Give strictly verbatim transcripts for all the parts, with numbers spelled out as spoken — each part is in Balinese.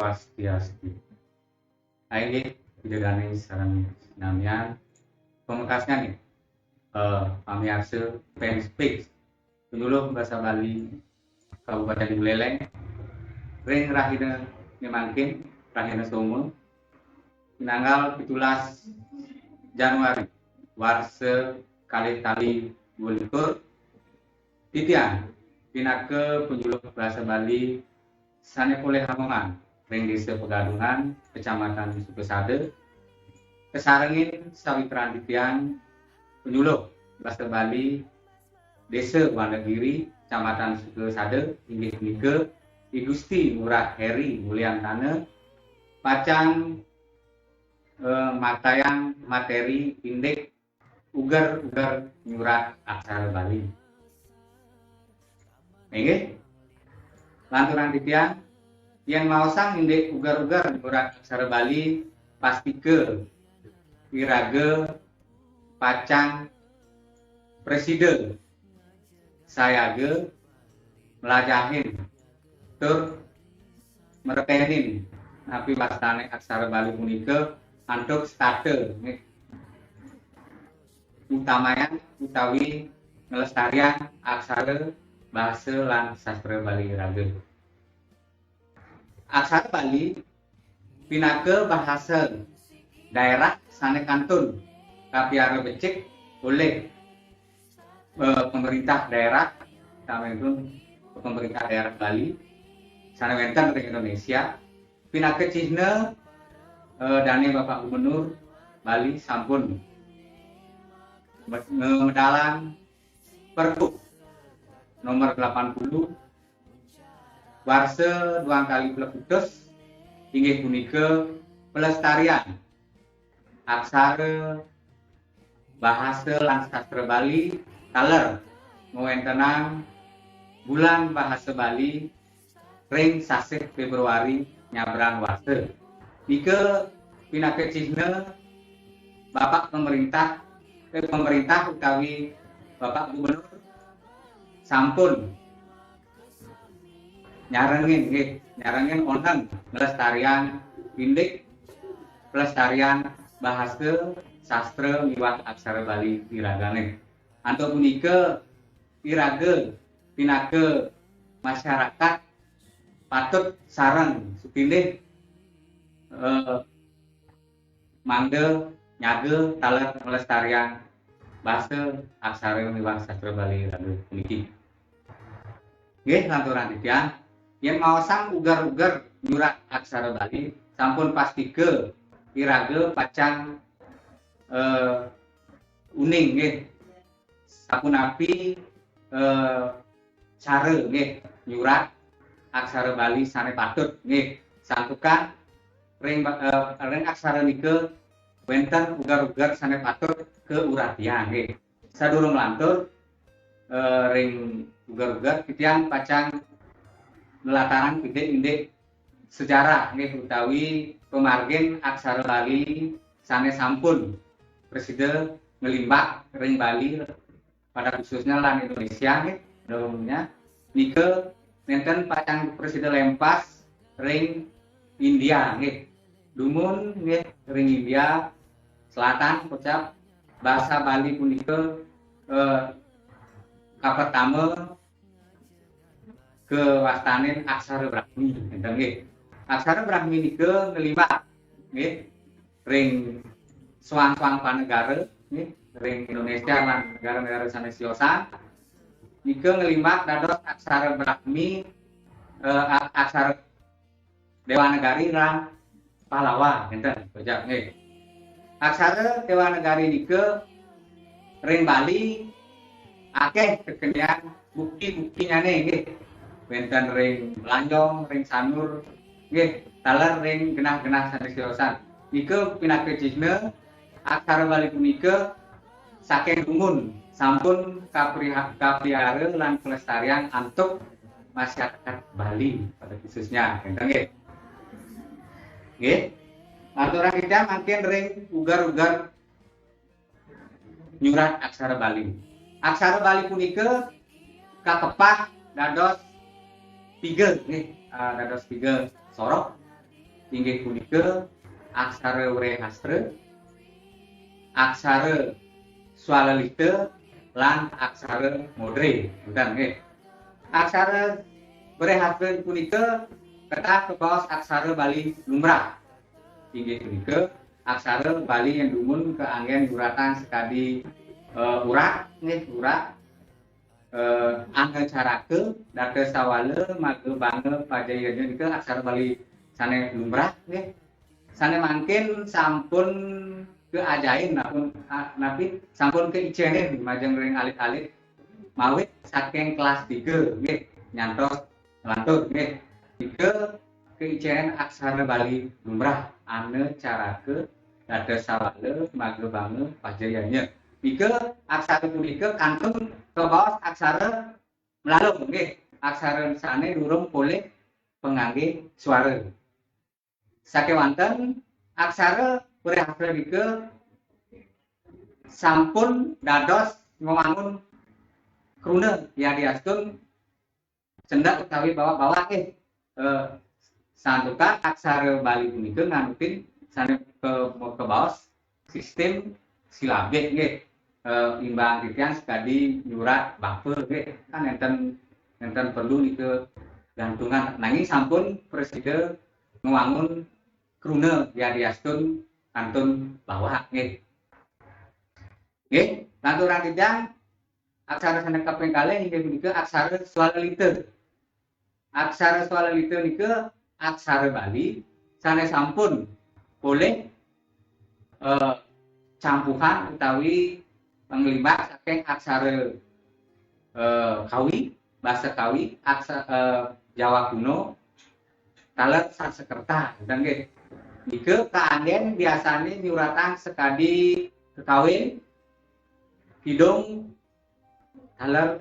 Swastiastu. Inggih, Ida Dané sareng sinamian. Pamekasnya nih, eh, pamiarsa fans page Penyuluh Basa Bali Kabupaten Buleleng ring rahina mangkin, rahina Soma, pinanggal pitulas Januari warsa kalih tali dua likur. Titiang pinaka penyuluh basa Bali sané polih amongan ring Désa Pegadungan, Kecamatan Sukasada, kasarengin sawitran titiang penyuluh basa Bali Désa Wandagiri, Kecamatan Sukasada, inggih punika I Gusti Ngurah Heri Mulyantana, pacang, eh, martayang materi indik uger-uger nyurat aksara Bali. Inggih. Lanturang titiang, yén maosang indik uger-uger nyurat aksara Bali, pastika iraga pacang prasida sayaga mlajahin tur mreténin napi wastané aksara Bali punika antuk setata, nggih, ngutamayang utawi nglestariang aksara, basa lan sastra Bali raga. Aksara Bali pinaka bahasa daerah sané kantun kapiara becik olih, eh, pemerintah daerah, utaminipun pemerintah daerah Bali sané wénten ring Indonesia, pinaka cihna, eh, dané Bapak Gubernur Bali sampun me-, ngemedalang Pergub nomor delapan puluh warsa duang kali plekutus, inggih punika pelestarian aksara, bahasa lan sastra Bali taler ngwéntenang Bulan Bahasa Bali ring sasih Februari nyabrang warsa. Nika pinaka cihna Bapak pemerintah, eh, pemerintah utawi Bapak Gubernur sampun nyarengin, nggih, nyarengin oneng nglestariang indik pelestarian bahasa, sastra miwah aksara Bali iragané. Antuk punika iraga pinaka masyarakat patut sareng sutindih, eh, mangda nyaga taler nglestariang basa, aksara miwah sastra Bali raga puniki. Nggih, lanturang titiang, yén maosang uger-uger nyurat aksara Bali, sampun pastika iraga pacang, eh, uning, nggih, sapunapi, eh, cara, nggih, nyurat aksara Bali sané patut, nggih, santukan ring ba-, eh, ring aksara nika wénten uger-uger sané patut kauratiang, nggih. Sadurung lantur, eh, ring uger-uger, titiang pacang nlatarang indik-indik sejarah, nggih, utawi pamargin aksara Bali sané sampun prasida nglimbak ring Bali, pada khususnya lan Indonesia, nggih, pada umumnya. Nika nénten pacang prasida lempas ring India, nggih. Dumun, nggih, ring India Selatan, kocap basa Bali punika, eh, kapertama kawastanin aksara Brahmi, ngéten nggih. Aksara Brahmi nika nglimbak, nggih, ring soang-soang panegara, nggih, ring Indonesia lan negara-negara sané siosan. Nika nglimbak dados aksara Brahmi, eh, a-, aksara Dewanagari lan Pallawa, ngéten, kocap, nggih. Aksara Dewanagari nika ring Bali akéh kakenian bukti-buktinyané, nggih. Wénten ring Blanjong, ring Sanur, nggih, taler ring genah-genah sané siosan. Nika pinaka cihna aksara Bali punika saking dumun sampun kapriha-, kaprihara lan kelestarian antuk masyarakat Bali pada khususnya, ngéten nggih. Nggih. Aturang titiang mangkin ring uger-uger nyurat aksara Bali. Aksara Bali punika kakepah dados tiga, nggih, ah, dados tiga sorok. inggih punika aksara Wrehastra, aksara Swalalita, lan aksara Modre. Wénten nggih. Aksara Wrehastra punika kedah kabaos aksara Bali lumrah. Inggih punika aksara Bali yang dumun kaanggén nyuratang sakadi eh, urak nggih, urak eh, anacaraka, datasawala, maga banga, pajayanya nika aksara Bali sané lumrah nggih. Sané mangkin sampun kaajahin napun a- napi sampun kaicénin majeng ring alit-alit mawit saking kelas tiga nggih nyantos lantur nggih. Tiga kaicénin aksara Bali lumrah anacaraka, datasawala, maga banga, pajayanya. Nika aksara punika kantun kabaos aksara Mlalung nggih. Aksara sané durung polih panganggé swara. Sakéwanten aksara Wrehastra nika sampun dados ngwangun kruna yadiastun cendek utawi bawak-bawak nggih. Eh, santukan aksara Bali punika nganutin sané ke, kabaos sistem silabik nggih. Eh, imbang titiang sakadi nyurat bapa nggih. Kan nénten nénten perlu nika gantungan. Nanging sampun prasida ngwangun kruna yadiastun kantun bawak nggih. Nggih, lanturang titiang aksara sané kaping kalih inggih punika aksara Swalalita. Aksara Swalalita nika aksara Bali sané sampun polih eh, campuhan utawi panglimbak saking aksara eh, Kawi, basa Kawi, aksara eh, Jawa kuno, taler Sanskerta, wénten nggih. Nika kaanggén biasané nyuratang sakadi kakawin, kidung, taler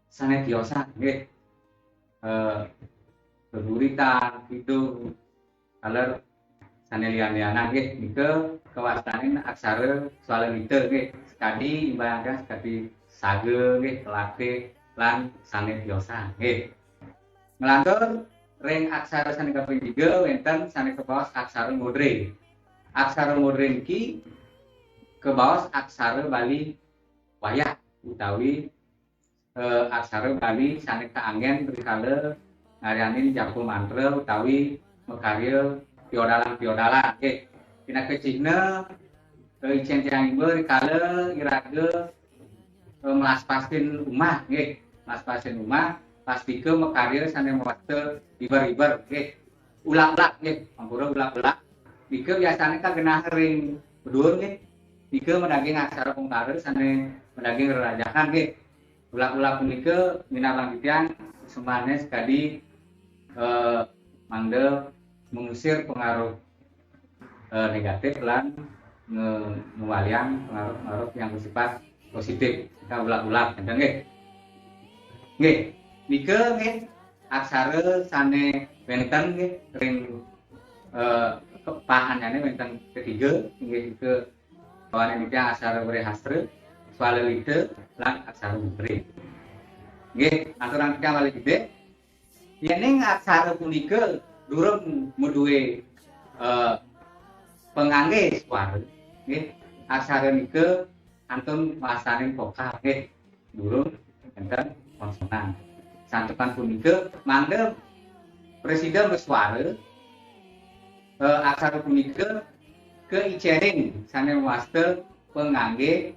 sané tiosan nggih. Eh, geguritan, kidung, taler sané lian-lianan nggih. Nika kawastanin aksara Swalalita nggih. Sakadi imbang sakadi saga nggih, kelakih lan sané tiosan nggih. Nglantur ring aksara sané kaping tiga wénten sané kabaos aksara Modre. Aksara Modre niki kabaos aksara Bali wayah utawi eh, aksara Bali sané kaanggén rikala ngaryanin japa mantra utawi makarya piodalan-piodalan nggih. Pinaka cihna eh, icén tiang imba rikala iraga eh, melaspasin umah nggih. Melaspasin umah pastika makarya sané mawasta iber-iber nggih. Ulak-ulak nggih, ampura ulak-ulak. Nika biasané kagenah ring beduur nggih. Nika madaging aksara ungkara sané madaging rerajahan nggih. Ulak-ulak punika minabang titiang semuanya sekadi eh, mangda mengusir pengaruh eh, negatif lan nge ngewaliang pengaruh-pengaruh yang bersifat positif. Kita ulak-ulak, enten nggih. Nggih, nika nggih aksara sané wénten nggih ring eh, kepahanane wénten ketiga nggih ke kawane niki aksara Wrehastra, Swalalita, lan aksara Mudra. Nggih, aturang titiang malih gedé. Yéning aksara punika durung madué eh, pangangge swara, nggih, aksara nika kantun wastanin vokal, nggih, durung enten konsonan. Santukan punika mangda prasida maswara eh, aksara punika kaicening sané mawasta pangangge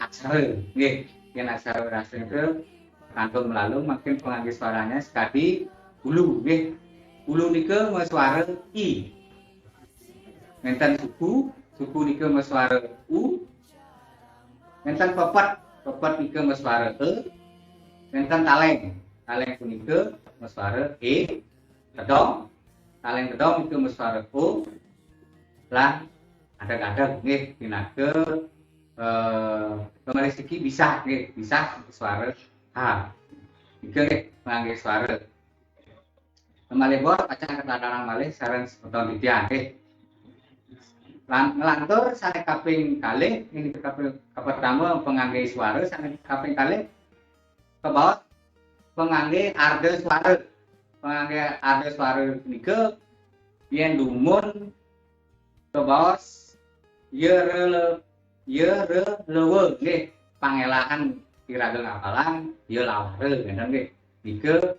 aksara, nggih. Yén aksara Wrehastra kantun mlalung mangkin pangangge swaranya sakadi ulu, nggih. Ulu nika maswara i. Wénten suku, suku nika maswara u. Wénten pepet, pepet nika maswara e. Wénten taléng, taléng punika maswara e. Tedong, taléng tedong nika maswara o. Lan adeg-adeg nggih pinaka eh, kemarih siki bisah nggih, bisah suara ha. Nika nggih pangangge suara. Malih bor pacang katlatarang malih sareng semeton titiang nggih. Lan nglantur sané kaping kalih, nggih kaping kapertama pangangge suara, sané kaping kalih kabaos pangangge arda suara. Pangangge arda suara nika Yén dumun kabaos ya re, ya re lewe nggih, pangélahan iraga ngapalang ya lawara kénten nggih. Nika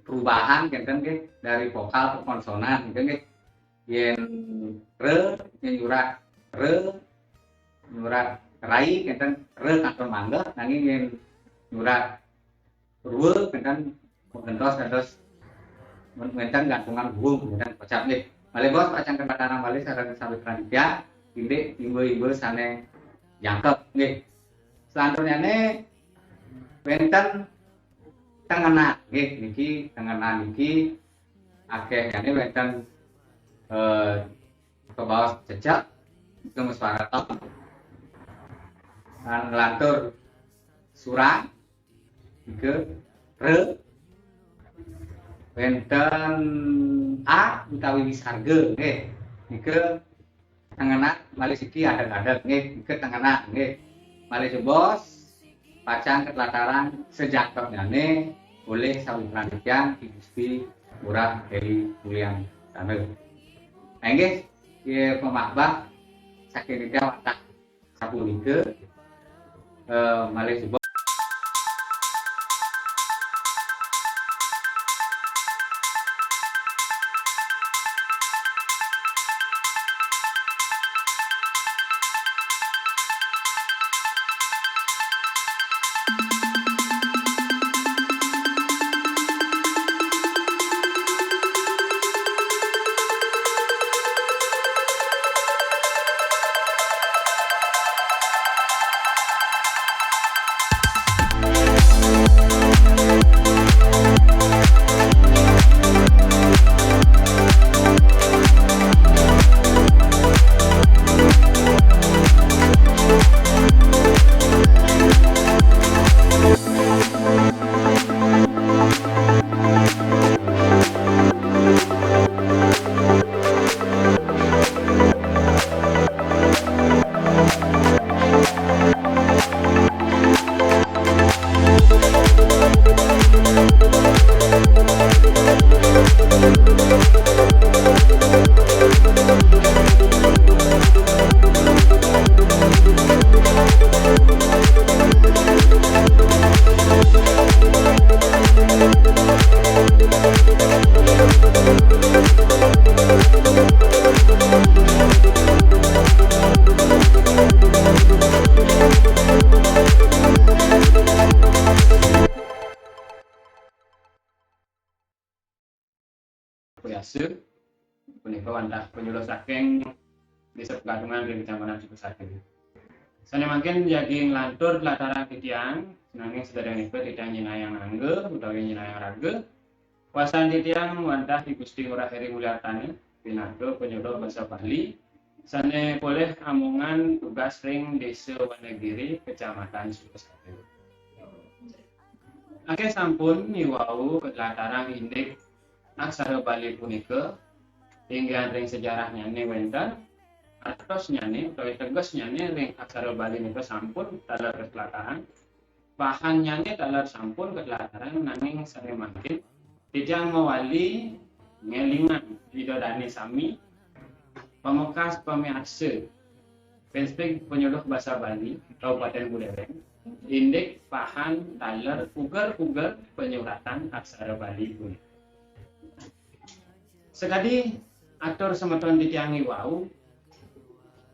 perubahan kénten nggih, dari vokal ke konsonan kénten nggih. Yén re, yén nyurat re, nyurat rai kénten re kantun manggeh, nanging yén nyurat rue kénten gentos dados wénten gantungan wung kénten kocap nggih. Malih bos pacang kedatangan malih sareng sawitran titiang indik imba-imba sané jangkep nggih. Selanturnyané wénten tengenan nggih, niki tengenan niki akéhnyané wénten eh, kabaos cecek, nika masuara tong. Lan nglantur surang, nika re, wénten a utawi wisarga nggih. Nika tengenan malih siki adeg-adeg nggih, nika tengenan nggih. Malih jebos pacang ketlataran sajangkepnyané olih sawitran titiang Ki Gusti Ngurah Heri Mulyantana. Nah, inggih, ya pamahbah saking titiang wantah sapunika, eh, malih jebos. Biasa punika wantah panyuluh saking Désa Pegadungan ring Kecamatan Sukosaté. Sané mangkin jagi nglantur tlatah titiang, nanging sadéréngipun titiang nyinahang angga utawi nyinahang raga. Wastan titiang wantah I Gusti Ngurah Heri Mulyantana pinaka panyuluh basa Bali sané polih amongan tugas ring Désa Wanagiri, Kecamatan Sukosaté. Akéh sampun iwau katlatarang indik aksara Bali punika, inggih ring sejarahnyané wénten, artosnyané utawi tegesnyané ring aksara Bali nika sampun taler katlatarang, pahannyané taler sampun katlatarang, nanging sané mangkin titiang mawali ngélingang Ida dané sami, pamekas pamiarsa Facebook Penyuluh Basa Bali Kabupaten Buleleng, indik pahan taler uger-uger panyuratan aksara Bali punika. Sakadi atur semeton titiang iwau,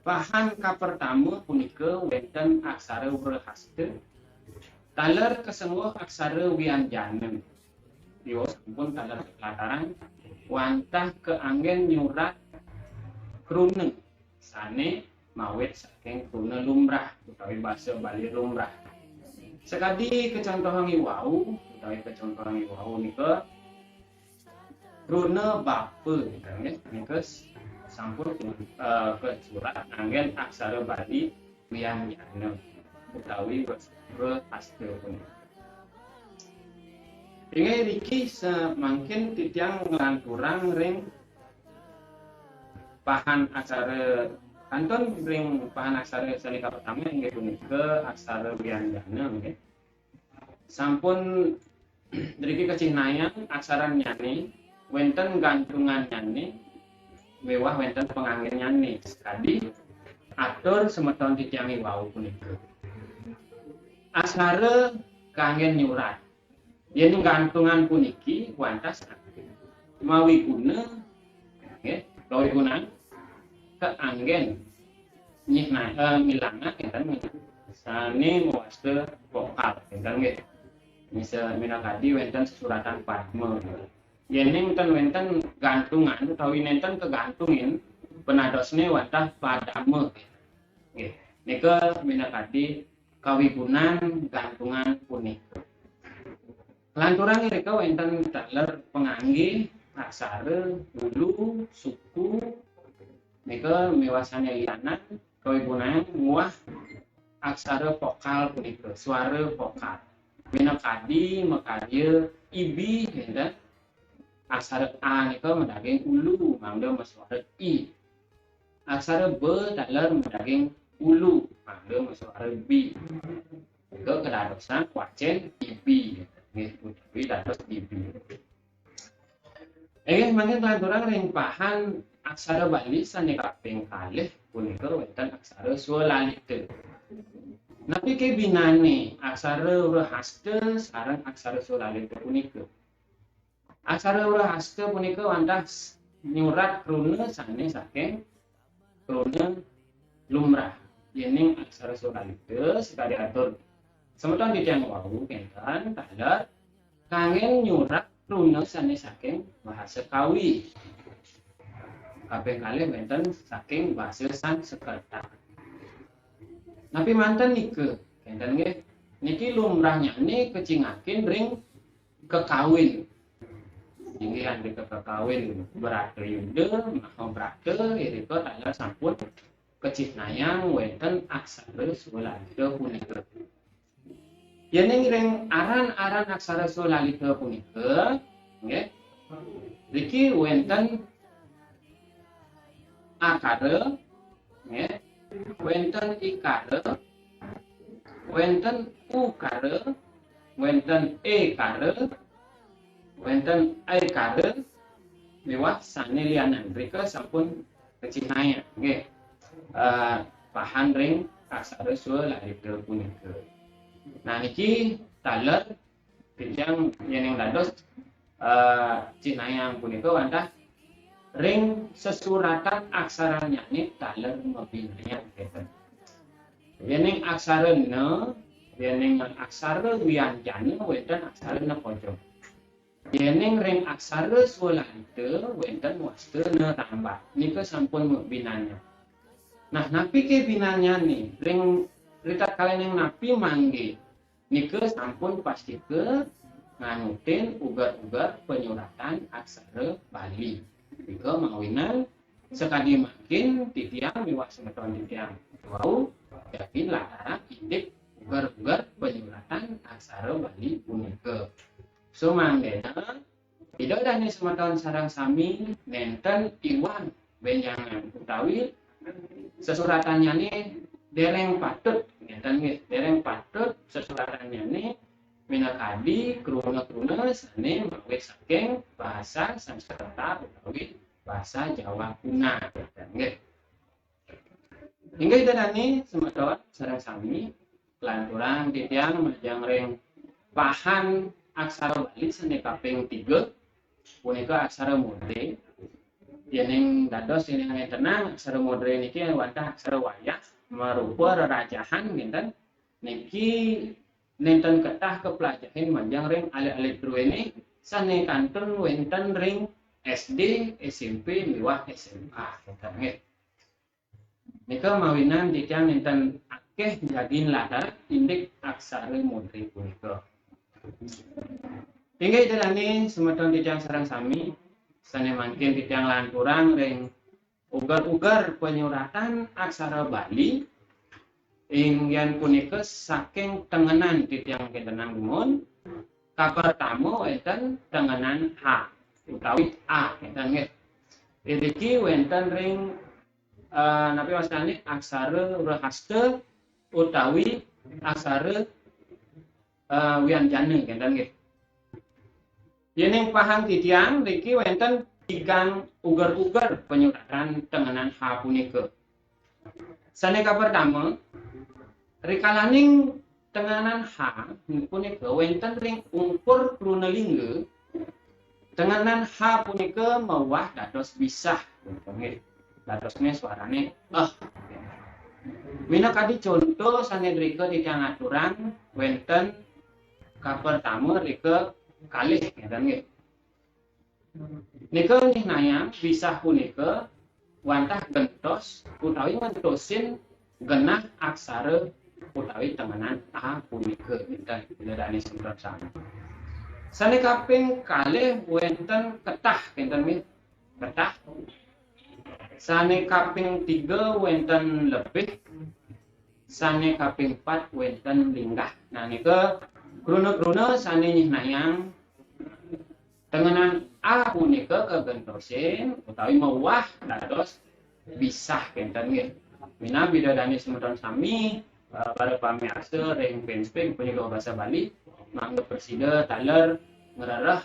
pahan kapertama punika wénten aksara Wrahasta, taler kasengguh aksara Wianjana. Iwau sampun taler katlatarang wantah kaanggén nyurat kruna sané mawit saking kruna lumrah utawi basa Bali lumrah. Sakadi kacontohang iwau utawi kacontohang iwau nika kruna bapa nika nggih, nika sampun, eh, kasurat anggén aksara Bali Wianjana utawi Wrahasta punika. Inggih riki samangkin titiang nglanturang ring pahan aksara kantun ring pahan aksara sané kapertama inggih punika aksara Wianjana nggih. Sampun riki kacihnayang aksarannyané wénten gantungannyané miwah wénten panganggénnyané. Sakadi atur semeton titiang wau punika. Aksara kanggén nyurat. Yén gantungan puniki wantah sané mawiguna, nggih, kawigunan kaanggén nyihna-, eh, milangan énten sané mawasta vokal énten nggih. Misa-, minakadi wénten sesuratan padma. Yéning ten wénten gantungan utawi nénten kagantungin, panadosné wantah padama. Nggih, nika minakadi kawigunan gantungan punika. Lanturang irika wénten taler panganggé aksara, ulu, suku, nika miwah sané lianan kawigunan muah aksara vokal punika, suara vokal. Minakadi makarya ibi, énten aksara a nika madaging ulu, mangda masuara i. Aksara ba taler madaging ulu, mangda masuara bi. Nika kadadosan wacén ibi, nggih, utawi dados ibi. Inggih, mangkin kalanturang ring pahan aksara Bali sané kaping kalih punika wénten aksara swalalita. Napi ké binané aksara wrahasta sareng aksara swalalita punika? Aksara wrahasta punika wantah s-, nyurat kruna sané saking kruna lumrah. Yéning aksara swalalita sakadi atur semeton titiang wau kénten taler kanggén nyurat kruna sané saking basa Kawi. Kaping kalih wénten saking basa Sanskerta. Napi manten nika? Kénten nggih. Niki lumrahnyané kacingakin ring kakawin. Inggih, andika kakawin Bratayuda, Mahabrata, irika taler sampun kacihnayang wénten aksara swalalita punika. Yéning ring aran-aran aksara swalalita punika, nggih, niki wénten akara, nggih, wénten ikara, wénten ukara, wénten ékara, wénten aikara, miwah sané lianan. Rika sampun kacihnayang, nggih. Eh, pahan ring aksara swalalita punika. Nah, niki taler titiang yéning dados, eh, cihnayang punika wantah ring sesuratan aksaranyané taler mabinayan kénten. Yéning aksara na, yéning aksara wianjana wénten aksara na pojok. Yéning ring aksara swalalita wénten wasta na rambat. Nika sampun binayan. Nah, napi ké binayané? Ring ritatkalaning napi mangké? Nika sampun pastika nganutin uger-uger panyuratan aksara Bali. Nika mawinan sakadi mangkin titiang miwah semeton titiang wau jagin lataran indik uger-uger panyuratan aksara Bali punika. Sumangdéna Ida dané semeton sareng sami nénten iwang bénjangan utawi sesuratannyané déréng patut, ngénten nggih, déréng patut sesuratannyané minakadi kruna-kruna sané mawit saking basa Sanskerta utawi basa Jawa Kuna, ngénten nggih. Inggih Ida dané semeton sareng sami, lanturang titiang majeng ring pahan aksara Bali sané kaping tiga, punika aksara mudra. Yéning dados yéning ngéntenang aksara mudra niki wantah aksara wayah marupa rerajahan ngénten. Niki nénten ketah kaplajahin majeng ring alit-alit druéné sané kantun wénten ring S D, S M P miwah S M A ngénten nggih. Nika mawinan titiang nénten akéh jagin latar indik aksara mudra punika. Inggih Ida dané semeton titiang sareng sami, sané mangkin titiang lanturang ring uger-uger panyuratan aksara Bali, inggih punika saking tengenan titiang kéntenang dumun, kapertama wénten tengenan H utawi A, ngénten nggih. Iriki wénten ring eh, napi wastané aksara wrahasta utawi aksara, eh, wianjana, ngénten nggih. Yéning pahang titiang niki wénten P tigang uger-uger panyuratan tengenan ha punika. Sane kapertama, rikalaning tengenan ha punika wenten ring ungkur kruna lingga, tengenan ha punika mewah dados bisah. Dadosne swarane eh. Minakadi conto sane drika titiang aturang, wenten kapertama drika kalih, ngeten nggih. Nika nyihnayang bisah punika wantah gentos utawi ngentosin genah aksara utawi tengenan a punika, ngenten, Ida dane semeton sami. Sane kaping kalih wenten ketah, ngenten nggih. Ketah. Sane kaping tiga wenten lebih. Sane kaping pat wenten linggah. Nah, nika kruna-kruna sane nyihnayang tengenan a punika kagentosin utawi mewah dados bisah, kenten nggih. Minab Ida dane semeton sami, eh, para pamiarsa ring Facebook Penyuluh Basa Bali, mangda prasida taler ngrereh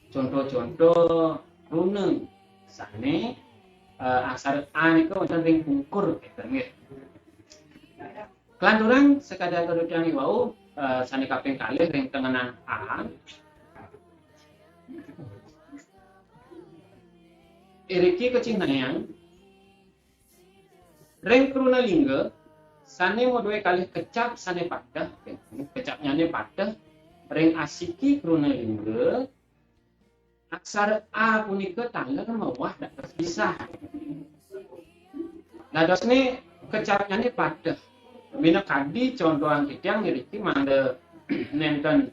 conto-conto kruna sane, eh, aksara a nika wenten ring pungkur, kenten nggih. Kalanturang sakadi atur titiang iwau, eh, sane kaping kalih ring tengenan a. Iriki kacihnayang ring kruna lingga sane madué kalih kecap sane pateh, kecapnyane pateh ring asiki kruna lingga, aksara a punika taler mewah dados bisah. Dadosne kecapnyane pateh. Minakadi contohan titiang ngriki mangda nenten,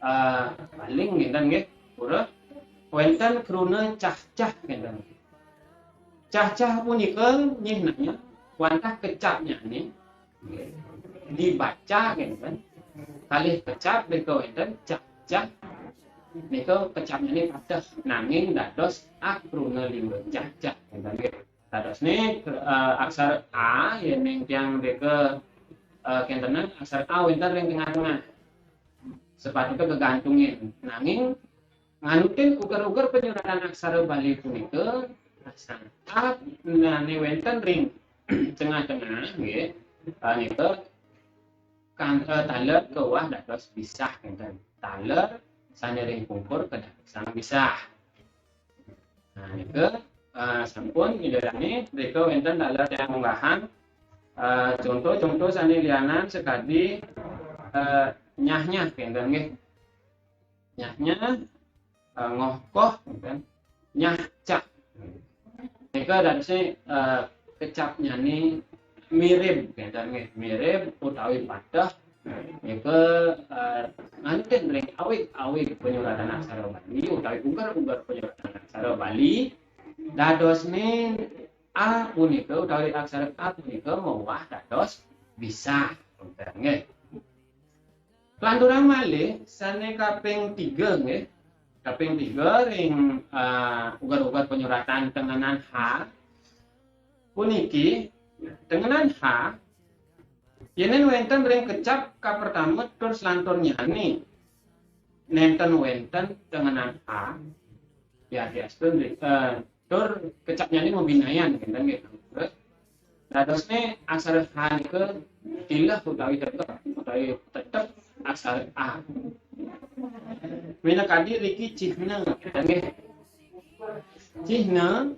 eh, paling nenten nggih, pura wenten kruna cahcah nenten. Cahcah punika nyihnayang wantah kecapnyane dibaca, kenten. Kalih kecap nika wenten cahcah. Nika kecapnyane pateh nanging dados akruna lingga cahcah, kenten nggih. Dadosne, eh, aksara a, yening tiang nika, eh, kentenan aksara a wenten ring tengah-tengah. Sepatutnya kegantungin. Nanging nganutin uger-uger panyuratan aksara Bali punika, aksara a nane wenten ring tengah-tengah, nggih, punika kan, eh, taler kewah dados bisah, kenten. Taler sane ring pungkur kadadosang bisah. Nah, nika, eh, sampun Ida dane, nika wenten taler tiang munggahang, eh, conto-conto sane lianan sakadi, eh, nyah-nyah, kenten nggih. Nyah-nyah, eh, ngoh-koh, kan. Nyah-cah. Nika dadosne, eh, kecapnyane mirib, kenten nggih. Mirib utawi pateh. Nika, eh, nganten ring awig-awig panyuratan aksara Bali utawi uger-uger panyuratan aksara Bali. Dadosne a punika utawi aksara a punika mewah dados bisah, kenten nggih. Kalanturang malih sane kaping tiga nggih. Kaping tiga ring, ah, uger-uger panyuratan tengenan ha. Puniki tengenan ha, yenen wenten ring kecap kapertama tur selanturnyane nenten wenten tengenan ha. Ya, ya, astun, eh, tur kecapnyane mabinayan, kenten nggih. Terus dadosne aksara ha nika tileh utawi tetep, utawi tetep aksara a. Minakadi riki cihna, kenten nggih. Cihna,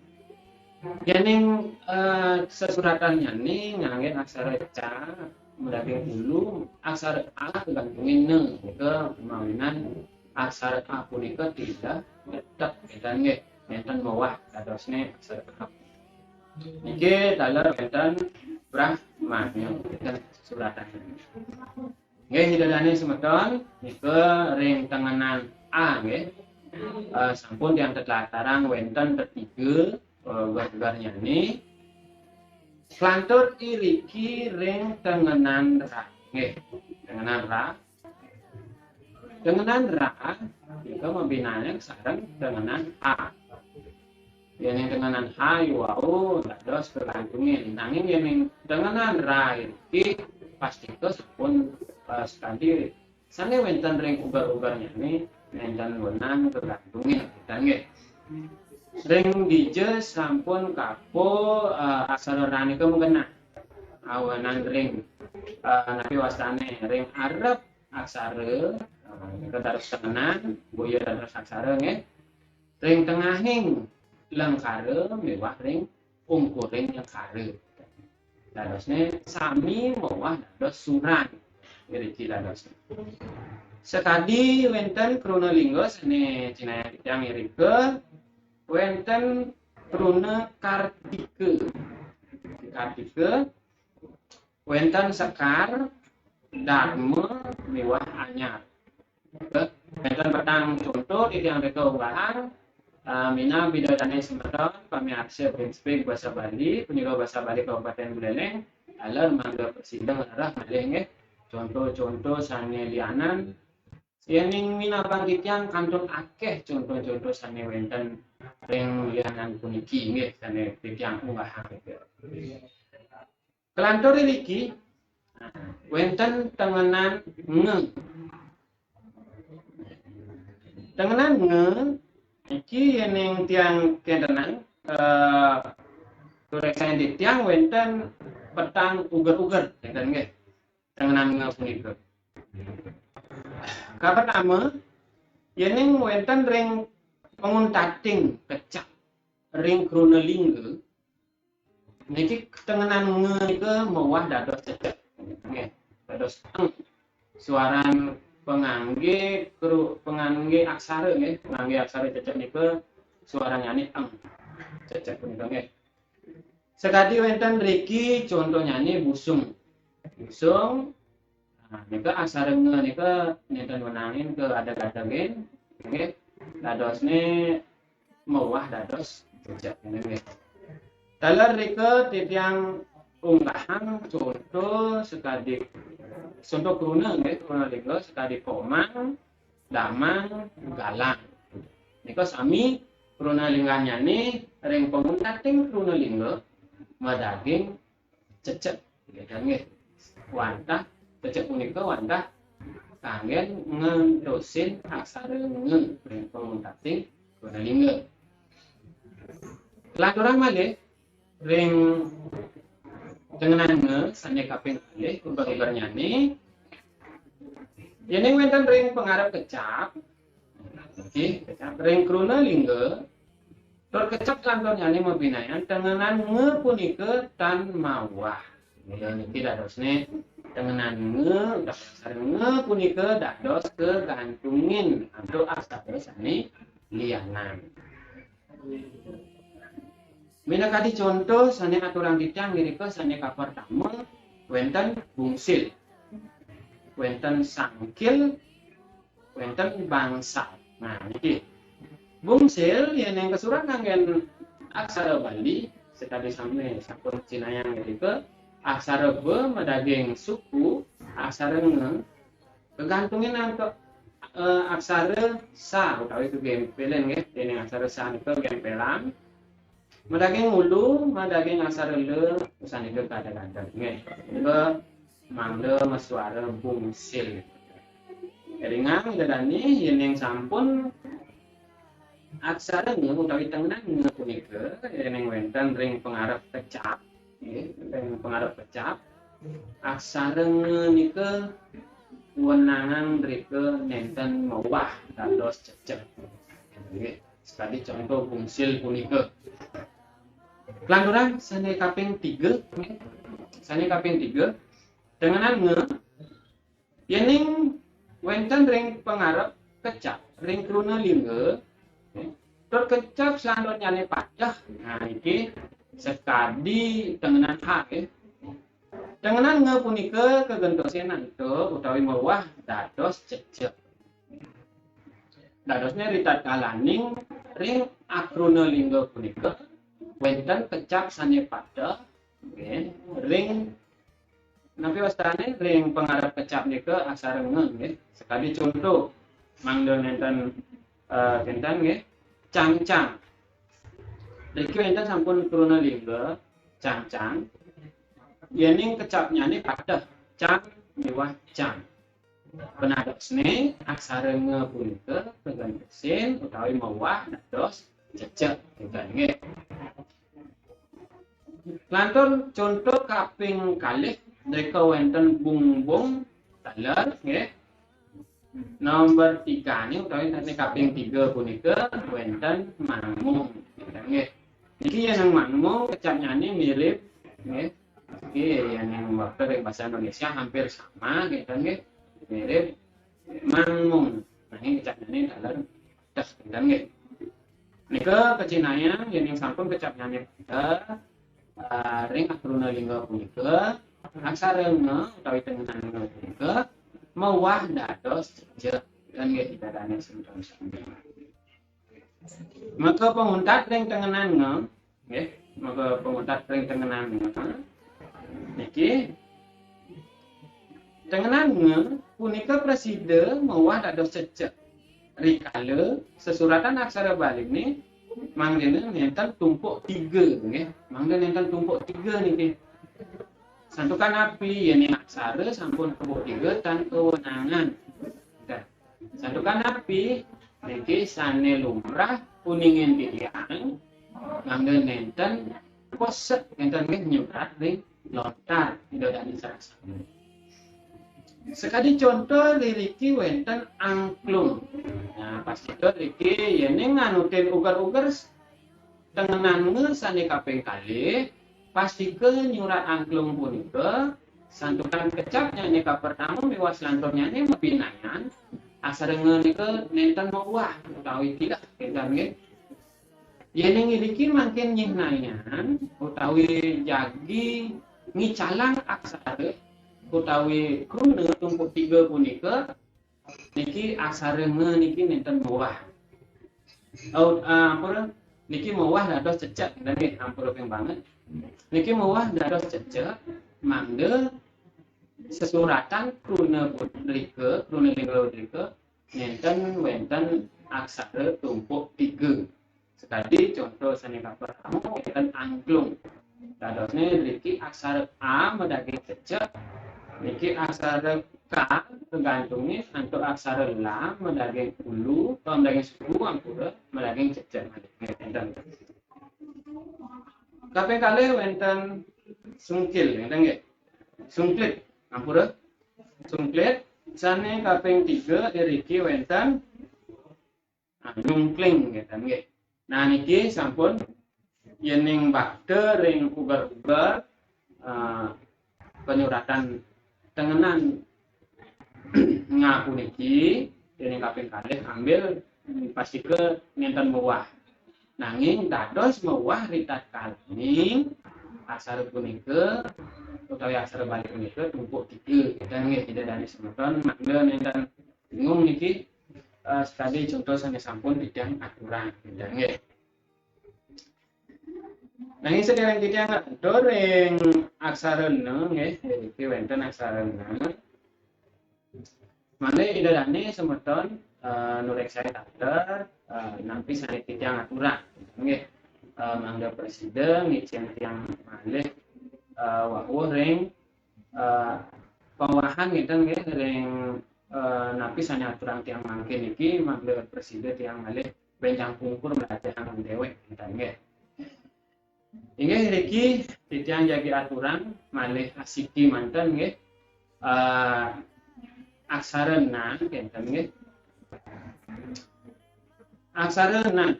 yening, eh, sesuratannyane ngangge aksara ca madaging ulu, aksara a kagantungin na, nika mawinan aksara a punika tileh tetep, kenten nggih, nenten mewah dadosne aksara a. Niki taler wenten Brahmanya, wenten suratan. Nggih, Ida dane semeton, nika ring tengenan a nggih. Eh, sampun tiang tetlatarang wenten tetiga, eh, uger-ugernyane. Kalantur iriki ring tengenan ra. Nggih, tengenan ra. Tengenan ra nika mabinayan sareng tengenan ha. Yening tengenan ha iwau dados kagantungin. Nanging yening tengenan ra iriki pastika sampun, eh, sakadi sane wenten ring uger-ugernyane nenten wenang kagantungin, kenten nggih. Ring dija sampun kapo, eh, aksara ra nika magenah. Awanan ring, eh, napi wastane, ring arep aksara, eh, nika dados tengenan, boya dados aksara nggih. Ring tengahing lengkara miwah ring ungkuring lengkara. Dadosne sami miwah dados suran. Iriki dadosne. Sakadi wenten kruna lingga sane cinayang titiang irika, wenten kruna kartika. Kartika, wenten sekar, darma, miwah anyar. Wenten petang conto titiang rika unggahang, eh, minab ida dane semeton pamiarsa Benspeak Basa Bali, punika Basa Bali Kabupaten Buleleng, taler mangda prasida ngrereh malih nggih conto-conto sane lianan. Yening minabang titiang kantun akeh conto-conto sane wenten ring lianan puniki nggih sane titiang unggahang. Kelantur iriki, wenten tengenan nge. Tengenan nge, iki yening tiang kentenan, eh, tureksaning titiang wenten petang uger-uger, enten nggih. Tengenan nge punika. Kapertama, yening wenten ring panguntating kecap ring kruna lingga, niki tengenan nge nika miwah dados cecek. Nggih, dados eng. Suaran pangangge kru-, pangangge aksara nggih, pangangge aksara cecek nika suaranyane eng. Cecek punika nggih. Sakadi wenten riki contonyane busung. Busung, nah, nika aksara nge nika nenten wenangin ke adeg-adegin, nggih. Dadosne miwah dados cecek, nggih. Taler rika titiang unggahang conto sakadi, conto kruna nggih, kruna lingga sakadi komang, damang, galang. Nika sami kruna lingganyane ring panguntating kruna lingga madaging cecek. Nggih, wantah cecek punika wantah kanggen ngentosin aksara nge ring panguntating kruna lingga. Lanturang malih ring tengenan nge sane kaping kalih uger-ugernyane, yening wenten ring pangarep kecap, nggih, kecap ring kruna lingga, tur kecap lanturnyane mabinayan tengenan nge punika tan miwah. Mula niki dadosne tengenan nge, aksara nge punika dados kagantungin antuk aksara sane lianan. Minakadi conto sane aturang titiang irika sane kapertama wenten bungsil, wenten sangkil, wenten bangsal. Nah, niki. Bungsil yening kasurat kanggen aksara Bali, sakadi sami sampun cinayang irika, aksara ba madaging suku, aksara nge kagantungin antuk, eh, aksara sa utawi kagempelin nggih, dening aksara sa nika gempelan. Madaging ulu, madaging aksara la, sanika kadang-kadang nggih. Nika mangda masuara bungsil. Elingang Ida dane yening sampun aksara nge utawi tengenan nge punika yening wenten ring pangarep kecap, nggih, ring pangarep kecap, aksara nge nika wenangan rika nenten miwah dados cecek. Nggih, sakadi conto bungsil punika. Kelanturan sane kaping tiga, nggih. Sane kaping tiga, tengenan nge, yening wenten ring pangarep kecap, ring kruna lingga, tur kecap selanturnyane pateh, nah, niki sakadi tengenan ha, nggih. Tengenan nge punika kagentosin antuk utawi miwah dados cecek. Dadosne ritatkalaning ring akruna lingga punika wenten kecap sane pateh, nggih, ring, napi wastane, ring pangarep kecap nika aksara nge, nggih. Sakadi conto, mangda nenten, eh, kenten nggih, cangcang. Niki wenten sampun kruna lingga cangcang. Yening kecapnyane pateh, cang miwah cang. Penadosne aksara nge punika kagentosin utawi miwah dados cecek, gitu, nggih. Lantur conto kaping kalih, drika wénten bungbung taler, nggih. Nomor tiga nih, utawi sané kaping tiga punika wénten mangung, nggih. Niki yén mangung kecapnyané mirip, nggih. Niki yén ing waktu ring bahasa Indonesia hampir sama, gitu, nggih. Mirip mangung. Nanging kecapnyané taler teh, gitu, nggih. Nika kacinayang yén ing sampun kecapnyané teh, eh, ring akruna lingga punika, aksara nga utawi tengenan nga punika mewah dados cecek, dan nggih, idadané semeton sami. Maka panguntat ring tengenan nga, nggih, maka panguntat ring tengenan nga niki, tengenan nga punika prasida mewah dados cecek. Rikala sesuratan aksara Baliné mangdene nénten tumpuk tiga, nggih. Mangda nénten tumpuk tiga niki. Santukan napi, yén aksara sampun tumpuk tiga tan kawenangan. Dah. Santukan napi, niki sané lumrah uningin titiang, mangda nénten kosek, nénten nggih nyurat ring lontar Ida Dané sareng sami. Sakadi conto, riki wénten angklung. Nah, pastika riki yén nganutin uger-uger tengenan nga sané kaping kalih, pastika nyurat angklung punika, santukan kecapnyané kapertama miwah selanturnyané mapinayan, aksara nga nika nénten mewah utawi tileh, kénten nggih. Yén ing iriki mangkin nyihnayan utawi jagi ngicalang aksara utawi kruna tumpuk tiga punika, niki aksara nga niki nénten mewah. Oh, ah, ampura, niki mewah dados cecek, nggih, ampura ping banget. Niki mewah dados cecek, mangda sesuratan kruna drika, kruna lingga drika, nénten wénten aksara tumpuk tiga. Sakadi conto sané kapertama wénten angklung. Dadosné driki aksara A madaging cecek, niki aksara K kagantungé antuk aksara la madaging ulu, eh, madaging suku, ampura, madaging cecek malih. Nggih, wénten. Kaping kalih wénten sungkil, wénten nggih. Sungklit, ampura. Sungklit, sané kaping tiga iriki wénten, ah, nyungkling, ngéten nggih. Nah, niki sampun yéning bakta ring uger-uger, eh, panyuratan tengenan nga puniki, yéning kaping kalih ambil, hmm, pastika nénten mewah. Nanging dados mewah ritatkalaning aksara punika utawi aksara Bali punika tumpuk tiga. Ngéten nggih, Ida Dané semeton, mangda nénten bingung niki, eh, sakadi conto sané sampun titiang aturang, ngéten nggih. Nanging sadéréng titiang ngatur ring aksara na, nggih, niki wénten aksara na. Malih Ida Dané semeton, eh, nuréksain taler, eh, napi sané titiang aturang, nggih. Eh, mangda prasida ngicén tiang malih, eh, wawuh ring, eh, pawewahan ngéten nggih, ring, eh, napi sané aturang tiang mangkin niki, mangda prasida tiang malih bénjang pungkur mlajahang déwék, ngéten nggih. Inggih, niki titiang jagi aturang malih asiki manten nggih. Eh, aksara na kénten nggih. Aksara na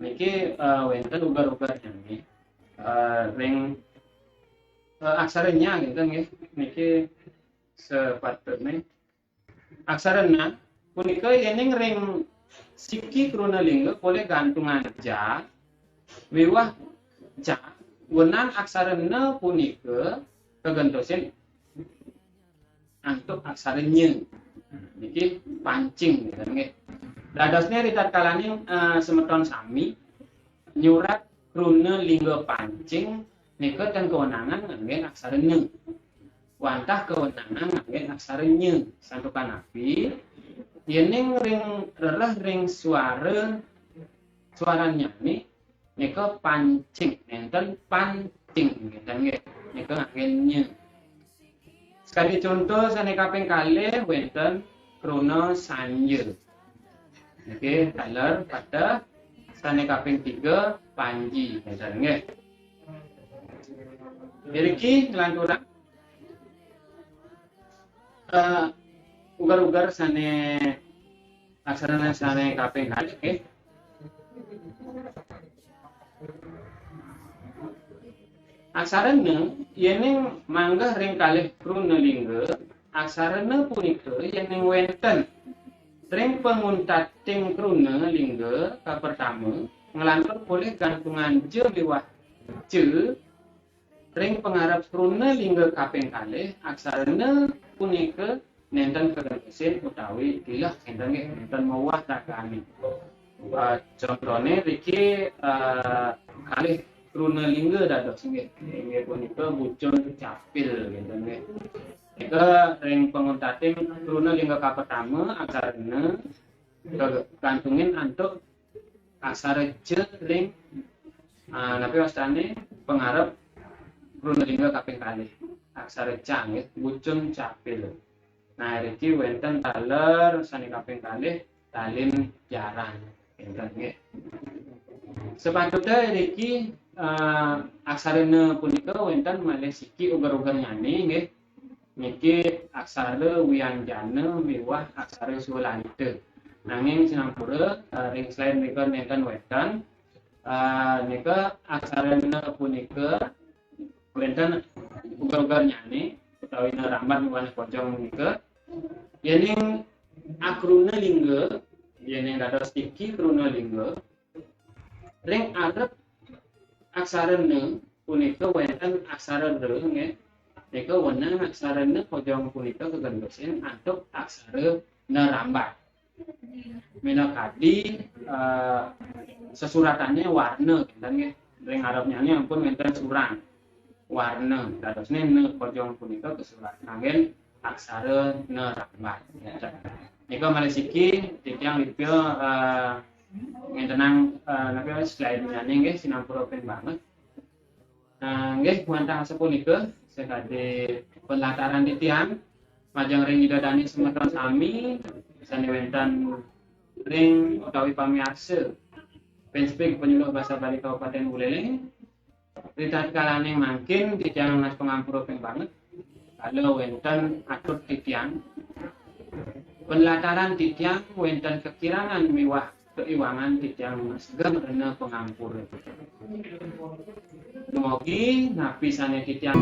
niki, eh, wénten uger-uger nggih. Eh, ring, eh, aksara nya kénten nggih. Niki sepatutné aksara na punika yéning ring siki kruna lingga polih gantungan ja miwah ja, wenan aksara na punika kagentosin antuk aksara nya. Niki pancing, ngéten nggih. Dadosné ritatkalaning, eh, semeton sami nyurat kruna lingga pancing nika ten kawenangan nganggén aksara na. Wantah kawenangan nganggén aksara nya. Santukan napi? Yéning ring rereh ring suara, suarannyané nika pancing, nénten pancing, ngéten nggih. Nika nganggén nya. Sakadi conto sané kaping kalih wénten kruna sanja. Nggih, taler pateh Sané kaping tiga, Panji, ngéten nggih. Iriki nglanturang, eh, uger-uger sané aksara sané kaping kalih, nggih. Aksara na, yéning manggeh ring kalih kruna lingga, aksara na punika yéning wénten ring panguntating kruna lingga kapertama, nglantur polih gantungan ja miwah ca, ring pangarep kruna lingga kaping kalih, aksara na punika nénten kagentosin utawi tileh, nénten nggih, nénten mewah ragané. Eh, contoné riki, eh, kalih kruna lingga dados nggih, inggih punika bucun capil, nénten nggih. Nika ring panguntating kruna lingga kapertama, aksara na kagantungin antuk aksara ja ring, ah, napi wastané, pangarep kruna lingga kaping kalih. Aksara ca nggih, bucun capil. Nah, riki wénten taler sané kaping kalih, talin jaran. Wénten nggih. Sapatutnya riki, eh, aksara na punika wénten malih siki uger-ugernyané nggih. Niki aksara wianjana miwah aksara swalalita. Nanging sinampura, eh, ring slide nika nénten wénten. Eh, nika aksara na punika wénten uger-ugernyané utawi na rambat miwah na kojong punika. Yéning akruna lingga, yéning dados iki kruna lingga, ring arep aksara na punika wénten aksara ra nggih. Nika wenang aksara na kojong punika kagentosin antuk aksara na rambat. Minakadi, eh, sesuratannya warna, kinten nggih. Ring arepnyané ampun wénten surang. Warna, dadosné na kojong punika kasurat anggén aksara na rambat. Nika malih siki, titiang Lipia, eh, ngéntenang, eh, napi slide-nyané nggih, sinampura ping banget. Nah, nggih, wantah sapunika sakadi penlataran titiang majeng ring Ida Dané semeton sami sané wénten ring utawi pamiarsa Penspik Penyuluh Basa Bali Kabupaten Buleleng. Ritatkalaning mangkin titiang nunas pangampura ping banget. Kala wénten atur titiang, penlataran titiang wénten kekirangan miwah kaiwangan, titiang masegeng rena pangampura. Dumugi napi sané titiang